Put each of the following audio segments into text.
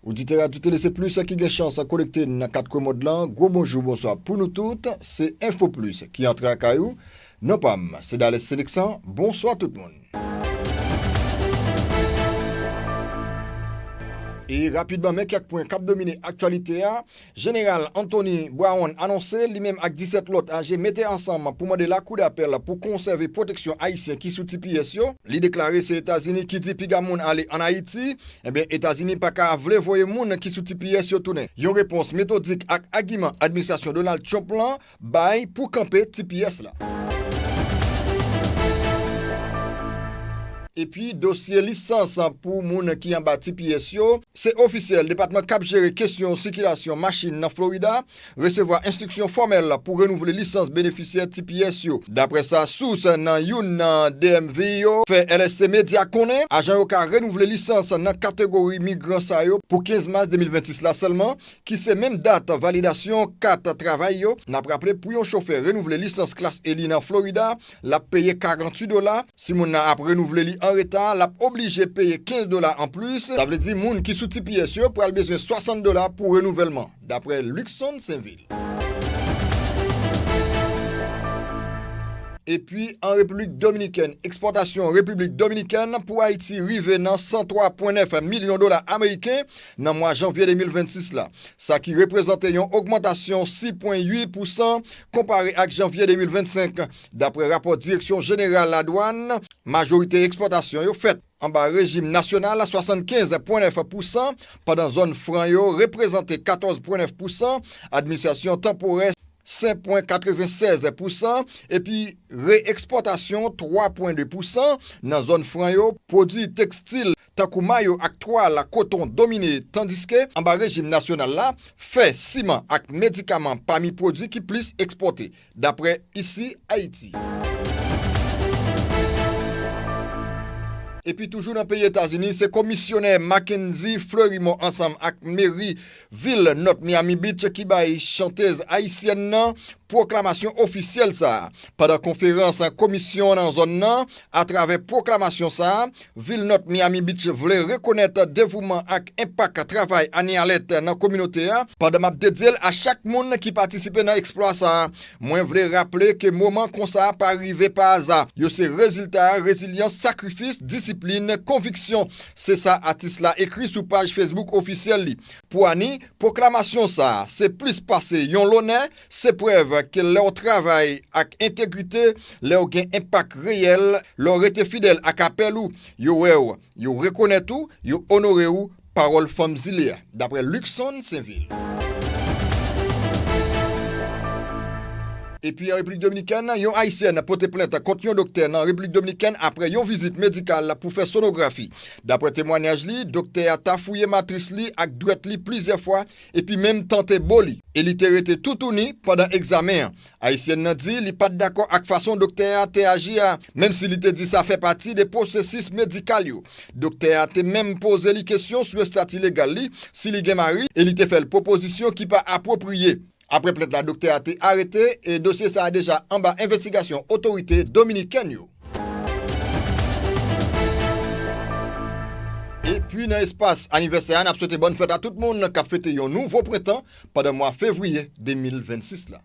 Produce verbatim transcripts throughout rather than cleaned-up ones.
Oditè Radyo Tele Se Plis ki gen chans konekte nan kat kwen mond lan, gwo bonjou, bonswa pou nou tout. Se Enfo Plis ki antre lakay ou. Non pa m, se Dales Seleksan. Bonswa tout moun. E rapidman, men kèk pwen k ap domine aktyalite a. Jeneral Anthony Brown anonse li menm ak disèt lòt aje mete ansanm pou mande lakou dapèl pou konsève pwoteksyon ayisyen ki sou T P S yo. Li deklare se Etazini ki di piga moun ale ann Ayiti. Ebyen, Etazini pa ka vle voye moun ki sou T P S yo tounen. Yon repons metodik ak agiman administrasyon Donald Trump lan bay pou kanpe T P S la. Epi dosye lisans pou moun ki anba T P S yo, se ofisyèl depatman k ap jere kesyon sikilasyon machin nan Florida resevwa enstriksyon fòmèl pou renouvle lisans benefisyè T P S yo. Dapre sa, sous nan youn nan D M V yo fè L S T Media konnen, ajan yo ka renouvle lisans nan kategori migran sa yo pou kenz mas de mil vennsis la sèlman, ki se menm dat validasyon kat travay yo. N ap raple, pou yon chofè renouvle lisans klas E li nan Florida, l ap peye karanntuit dola. Si moun nan ap renouvle li an reta, l ap oblije peye kenz dola anplis. Sa vle di moun ki sou T P S yo pral bezwen swasant dola pou renouvèlman, dapre Luckson Sainvil. Epi, an Repiblik Dominikèn, ekspòtasyon Repiblik Dominikèn pou Ayiti rive nan san twa pwen nèf milyon dola ameriken nan mwa janvye de mil vennsis la, sa ki reprezante yon ogmantasyon sis pwen uit pousan konpare ak janvye de mil vennsenk, dapre rapò Direksyon Jeneral Ladwàn. Majorite ekspòtasyon yo fèt anba rejim nasyonal, swasannkenz pwen nèf pousan, pandan zòn fran yo reprezante katòz pwen nèf pousan, administrasyon tanporè, senk pwen katrevennsèz pousan, epi re-ekspòtasyon, twa pwen de pousan, nan zòn fran yo. Pwodui tekstil, tankou mayo ak twal koton, domine, tandiske anba rejim nasyonal la, fè, siman ak medikaman pami pwodui ki plis ekspòte, dapre Isi Ayiti. Epi toujou nan peyi Etazini, se komisyonè Mackenzie Fleurimond ansanm ak meri vil North Miami Beach ki bay chantez ayisyèn nan pwoklamasyon ofisyèl sa a. Pandan konferans komisyon nan zòn nan, atravè pwoklamasyon sa a, vil North Miami Beach vle rekonèt devouman ak enpak travay Anie Alerte nan kominote a, pandan m ap dedye l a chak moun ki patisipe nan eksplwa sa a. Mwen vle raple ke moman konsa pa rive pa aza. Yo se rezilta rezilyans, sakrifis, disiplin, konviksyon. Se sa atis la ekri sou paj Facebook ofisyèl li. Pou Anie, pwoklamasyon sa a, se plis pase yon lonè, se prèv ke lè w travay ak entegrite, lè w gen enpak reyèl, lè w rete fidèl ak apèl ou, yo wè w, yo rekonèt ou, yo onore w, pawòl fanm zile a, dapre Luckson Sainvil. Epi an Repiblik Dominikèn, yon ayisyèn pote plent kont yon doktè nan Repiblik Dominikèn apre yon vizit medikal pou fè sonografi. Dapre temwanyaj li, doktè a ta fouye matris li ak dwèt li plizyè fwa epi menm tante bo li, e li te rete toutouni pandan egzamen an. Ayisyèn nan di li pa t dakò ak fason doktè a te aji a, menm si li te di sa fè pati de pwosesis medikal yo. Doktè a te menm poze li kesyon sou estati legal li, si li gen mari, e li te fè l pwopozisyon ki pa apwopriye. Apre plent la, doktè a te arete, e dosye sa a deja anba envestigasyon otorite dominikèn yo. Epi nan espas anivèsè a, n ap swete bòn fèt a tout moun k ap fete yon nouvo prentan pandan mwa fevriye de mil vennsis la.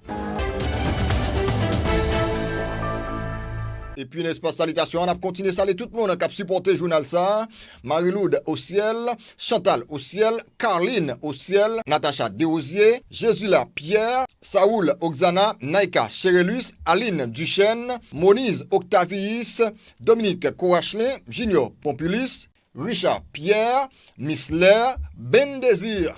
Epi nan espas salitasyon an, n ap kontinye salye tout moun k ap sipòte jounal sa a, Marie-Lourdes Osiel, Chantal Osiel, Carline Osiel, Natacha Desrosiers, Jesula Pierre, Saoul Oxana, Naïka Cherelus, Aline Duchesne, Moniz Octavius, Dominique Corachelin, Junior Pompilus, Richard Pierre, Misler, Ben Désir.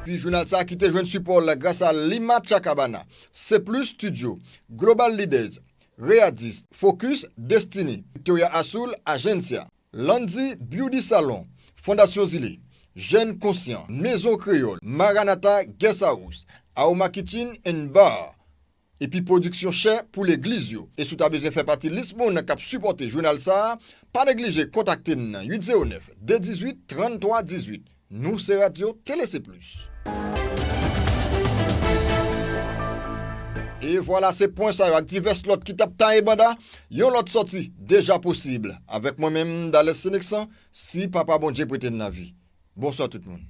Pi jounal sa a ki te jwenn sipò l gras a Lima Chacabana, Seplu Studio, Global Leaders, Readis, Focus, Destiny, Victoria Azul, Agencia, Landy Beauty Salon, Fondasyon Zile, Jèn Konsyan, Mezon Kreyòl, Maranatha Guest House, Aroma Kitchen and Bar, epi pwodiksyon chè pou legliz yo. E si w ta bezwen fè pati lis moun k ap sipòte jounal sa a, pa neglije kontakte n nan uit zewo nèf, de dizuit, tranntwa dizuit. Nou se Radyo Tele Se Plis. E vwala, se pwen sa yo ak divès lòt ki t ap taye banda, yon lòt sòti deja posib. Avèk mwen menm, Dales Seneksan, si Papa Bondye prete n lavi. Bonswa tout moun.